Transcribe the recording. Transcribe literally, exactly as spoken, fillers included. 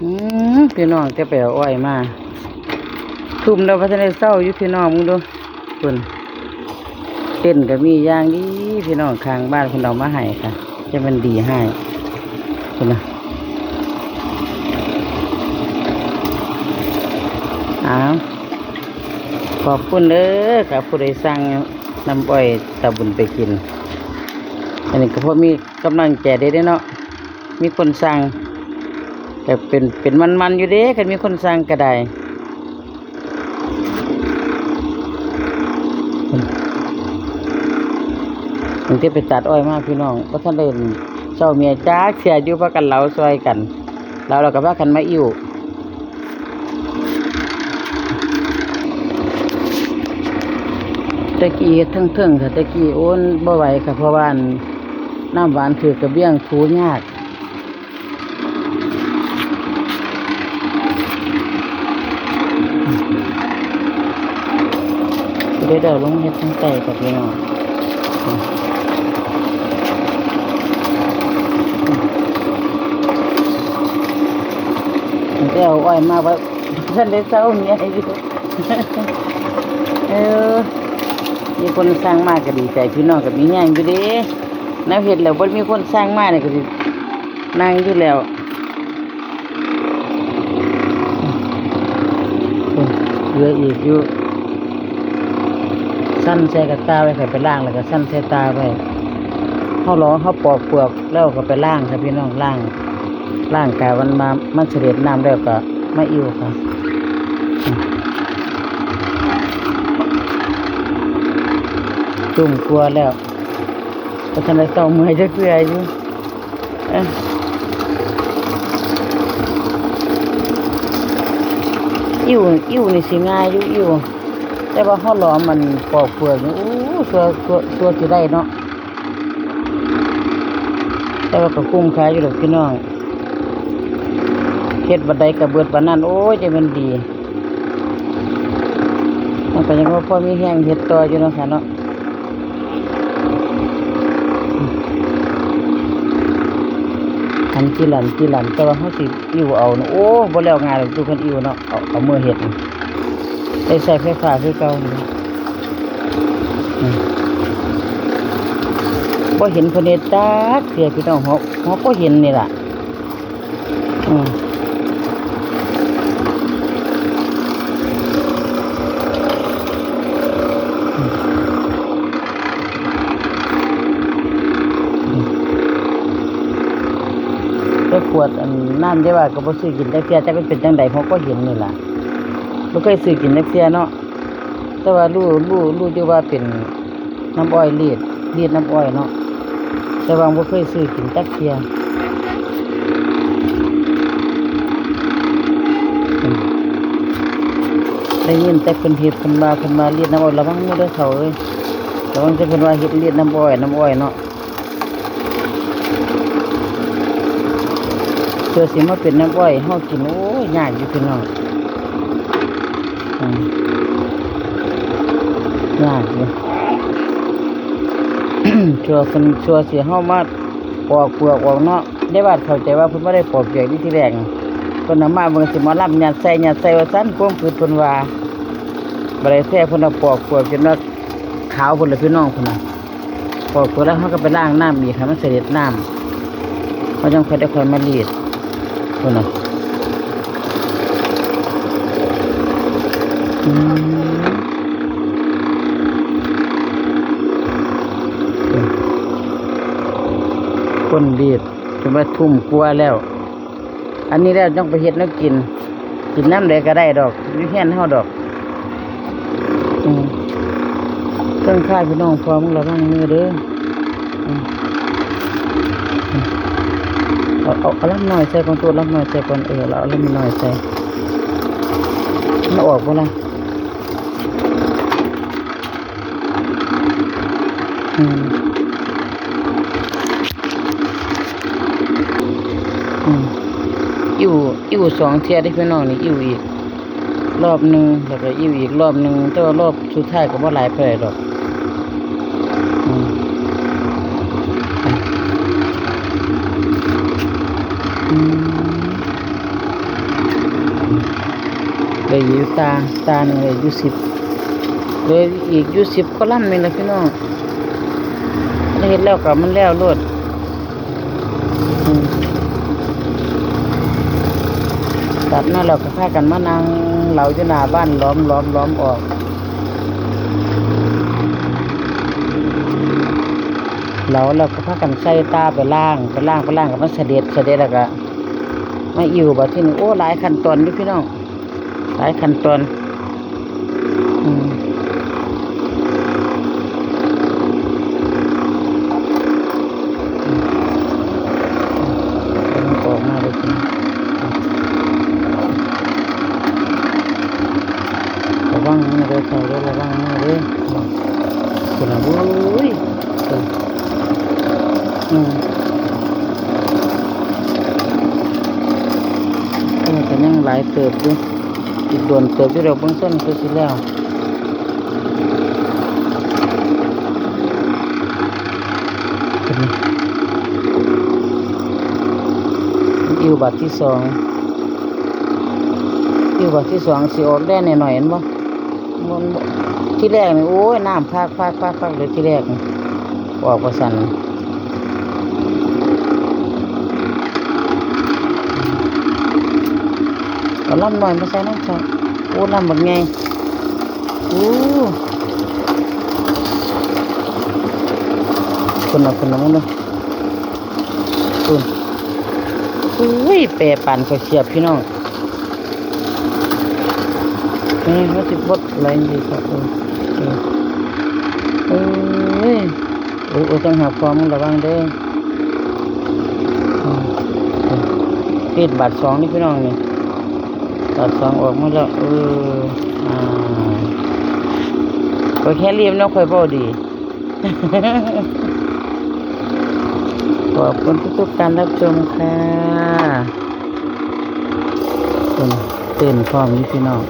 อืม พี่น้อง แต่ไปเอาอ้อยมา ทุ่มแล้วบ่ทันได้เซาอยู่ พี่น้อง มึงดู เพิ่น เต็นท์ก็มีอย่างดี พี่น้อง ข้างบ้านเพิ่นเอามาให้ค่ะ จะมันดีให้ เพิ่นนะ อ้าว ขอบคุณเด้อค่ะ ผู้ใดสั่งน้ำอ้อยตาบุญไปกิน อันนี้ก็พอมีกำลังใจได้เด้อเนาะ มีคนสั่ง ก็เป็น เป็นมันๆอยู่เด้ คันมีคนสั่งก็ได้ ตั้งแต่ไปตัดอ้อยมาพี่น้อง บ่ทันได้เซาเมื่อยจักเทื่ออยู่ พากันเหลาซอยกัน เหลาแล้วก็พากันมาอิ้ว แต่กี้เฮ็ดเทิงๆค่ะ แต่กี้โอ้นบ่ไหวค่ะ เพราะว่าอันน้ำหวานถือกกะเบียงถูยาก เดี๋ยวเดี๋ยวลงเฮ็ดทางใต้กับพี่น้อง มันก็เอาอ้อยมาไว้ เพิ่นได้เซาเมื่อยอยู่ เออ มีคนสั่งมาก็ดีใจ พี่น้องก็มีแฮงอยู่เด้ แนวเฮ็ดแล้วบ่มีคนสั่งมานี่ก็สินั่งอยู่แล้ว เหลืออีกอยู่ สั่นใส่กะตาไว้ ค่อยไปล้างแล้วก็สั่นใส่ตาไว้ เฮาหลอ เฮาปอกเปลือกแล้วก็ไปล้างค่ะพี่น้อง ล้าง ล้างกะมันมา มันเสด็จน้ำแล้วก็มาอิ้วค่ะ ทุ่มกว่าแล้ว บ่ทันได้เซาเมื่อยจักเทื่ออยู่ เอ้อ อิ้ว อิ้วนี่สิง่ายอยู่ อิ้ว แต่ว่าเฮาหลอมมันปอกเปลือกนี่ โอ้ สั่ว สั่ว สั่วสิได้เนาะ แต่ว่าก็คุ้มค่าอยู่ดอกพี่น้อง เฮ็ดบัดใดก็เบิดบัดนั้น โอ้ย จะแม่นดี มันก็ยังว่าพอมีแฮงเฮ็ดต่ออยู่เนาะค่ะเนาะ อันจิหลันจิหลัน แต่ว่าเฮาสิอิ้วเอานะ โอ้ บ่แล้วง่ายดอก อยู่คนอิ้วเนาะ เอา เอามือเฮ็ดนี่ ได้ใช้ไฟฟ้าคือเก่านี่ อืม บ่เห็นเพิ่นเฮ็ดจักเทื่อพี่น้อง ฮอก ฮอกบ่เห็นนี่ล่ะ อืม แต่ขวดอันน้ำยายว่าก็บ่ซื้อกินจักเทื่อ จักมันเป็นจั่งใด ฮอกบ่เห็นนี่ล่ะ บ่เคยซื้อกินจักเทื่อเนาะ แต่ว่ารู้ รู้ รู้อยู่ว่าเป็นน้ำอ้อยรีด รีดน้ำอ้อยเนาะ แต่ว่าบ่เคยซื้อกินจักเทื่อ อืม ได้ยินแต่เพิ่นเฮ็ด เพิ่นว่า เพิ่นว่ารีดน้ำอ้อย ระวังมือเด้อเฒ่าเอ้ย ระวังแต่เพิ่นว่าเฮ็ดรีดน้ำอ้อย น้ำอ้อยเนาะ เพื่อสิมาเป็นน้ำอ้อยเฮากิน โอ้ย ยากอยู่พี่น้อง อืม ยากอยู่ ชั่วเพิ่น ชั่วสิเฮามาปอกเปลือกออกเนาะ ยายว่าเข้าใจว่าเพิ่นบ่ได้ปอกเปลือกนี่ทีแรก เพิ่นเอามาเบิ่งสิหมอลำยัดใส่ ยัดใส่ว่าซั่น ความคิดเพิ่นว่า บ่ได้แท้ เพิ่นเอาปอกเปลือกจนว่าขาวพุ้นล่ะพี่น้องพุ้นน่ะ ปอกเปลือกแล้วเฮาก็ไปล้างน้ำอีกให้มันเสด็จน้ำ เฮาจั่งค่อยได้ค่อยมารีดพุ้นน่ะ อืม คนรีดจนว่าทุ่มกว่าแล้ว อันนี้แล้วจั่งไปเฮ็ดแนวกิน กินยามใดก็ได้ดอก อยู่เฮือนเฮาดอก อืม เทิงค่ายพี่น้อง พ่อมึงระวังมือเด้อ อืม เอา เอา เอาลำน้อยใส่ก่อน ตัวลำน้อยใส่ก่อน เออ เราเอาลำน้อยใส่ มันออกบ่ล่ะ อืม อืม อิ้ว อิ้วสองเทื่อเด้อพี่น้องนี่ อิ้วอีกรอบหนึ่ง แล้วก็อิ้วอีกรอบหนึ่ง แต่ว่ารอบสุดท้ายก็บ่หลายปานใดดอก อืม อืม อืม เหลืออยู่ตา ตาหนึ่งเหลืออยู่สิบ เหลืออีกอยู่สิบกว่าลำนี่แหละพี่น้อง เฮ็ดแล้วก็มันแล้วโลด อืม ตัดมาแล้วก็พากันมานั่งเหลาอยู่หน้าบ้าน ล้อมล้อมล้อมออก เหลาแล้วก็พากันใส่ตาไปล้าง ไปล้าง ไปล้าง ก็มาเสด็จ เสด็จแล้วก็มาอิ่ว บัดที่นี่ โอ้ หลายขั้นตอนอยู่พี่น้อง หลายขั้นตอน อืม มันออกมาเลยทีนี้ ระวังมือเด้อ เฒ่าเด้อ ระวังมือเด้อ คุณน่ะ โอ้ย อืม เออ ก็ยังหลายเติบอยู่ อีกโดนเติบอยู่ดอก เบิ่งส่วนคือสิแล้ว อิ่วบาดที่สอง อิ่วบาดที่สองสิออกแดดหน่อยๆ เห็นบ่ มันบ่ ที่แรกนี่ โอ้ย น้ำพากพากพากพากเลยที่แรกนี่ ออกว่าซั่น เอาลำน้อยมาใส่น้ำซะ โอ้ ลำบักใหญ่ โอ้ คุณน่ะ คุณน่ะ มึงดู คุณ อุ้ย แปรปานข้าวเสียบพี่น้อง นี่เขาสิบดอะไรดีครับ เออ เออ เอ้ย โอ้ย โอ้ย ต้องหาความระวังเด้อ อืม อืม ปิดบาดสองนี่พี่น้องนี่ บาดสองออกมาแล้ว เออ อ่า ก็แค่เรียบเนาะ ค่อยเว้าดี ขอบคุณทุกๆการรับชมค่ะ เต้น เต้นพร้อมอยู่พี่น้อง